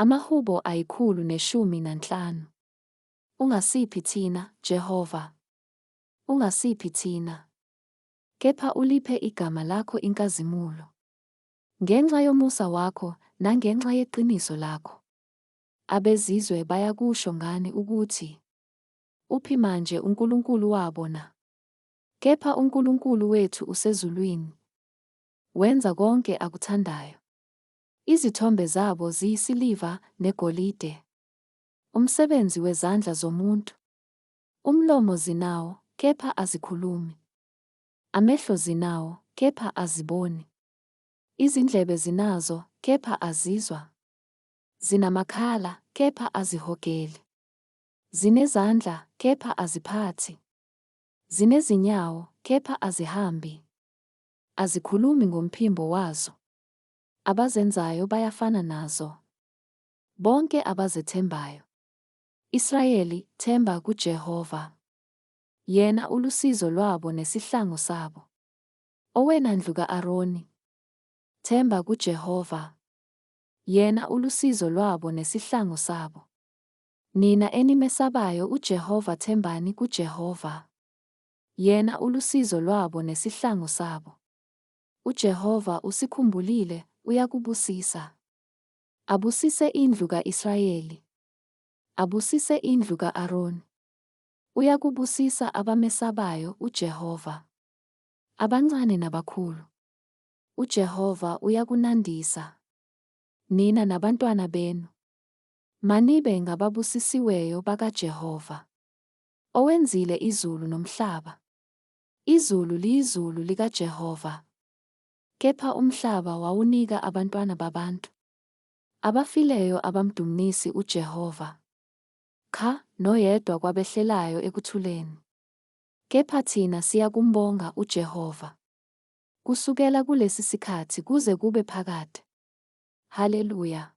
Amahubo 115. Ungasiphi thina, Jehova? Ungasiphi thina? Kepha uliphe igama lakho inkazimulo. Ngenxa yomusa wakho nangenxa yeqiniso lakho. Abezizwe bayakusho ngani ukuthi, Uphi manje uNkulunkulu wabo na? Kepha uNkulunkulu wethu usezulwini. Wenza konke akuthandayo. Izithombe zabo ziyisiliva negolide, umsebenzi wezandla zomuntu. Umlomo zinawo, kepha azikhulumi. Amehlo zinawo, kepha aziboni. Izindlebe zinazo, kepha azizwa. Zinamakhala, kepha azihogeli. Zinezandla, kepha aziphathi. Zinezinyawo, kepha azihambi. Azikhulumi ngomphimbo wazo. Abazenzayo bayafana nazo. Bonke abazethembayo. Israyeli, themba kuJehova. Yena ulusizo lwabo nesihlangu sabo. Owena ndlu ka-Aroni, themba kuJehova. Yena ulusizo lwabo nesihlangu sabo. Nina enimesabayo uJehova thembani kuJehova. Yena ulusizo lwabo nesihlangu sabo. UJehova usikhumbulile, uyakubusisa. Abusise indlu ka-Israyeli. Abusise indlu ka-Aroni. Uyakubusisa abamesabayo uJehova. Abancane nabakhulu. UJehova uyakunandisa. Nina nabantwana benu. Manibe ngababusisiweyo bakaJehova. Owenzile izulu nomhlaba. Izulu liyizulu likaJehova. Kepha umhlaba wawunika abantwana babantu. Abafileyo abamdumisi uJehova. Cha, noyedwa kwabehlelayo ekuthuleni. Kepha thina siyakumbonga uJehova. Kusukela kulesi sikhathi kuze kube phakade. Haleluya!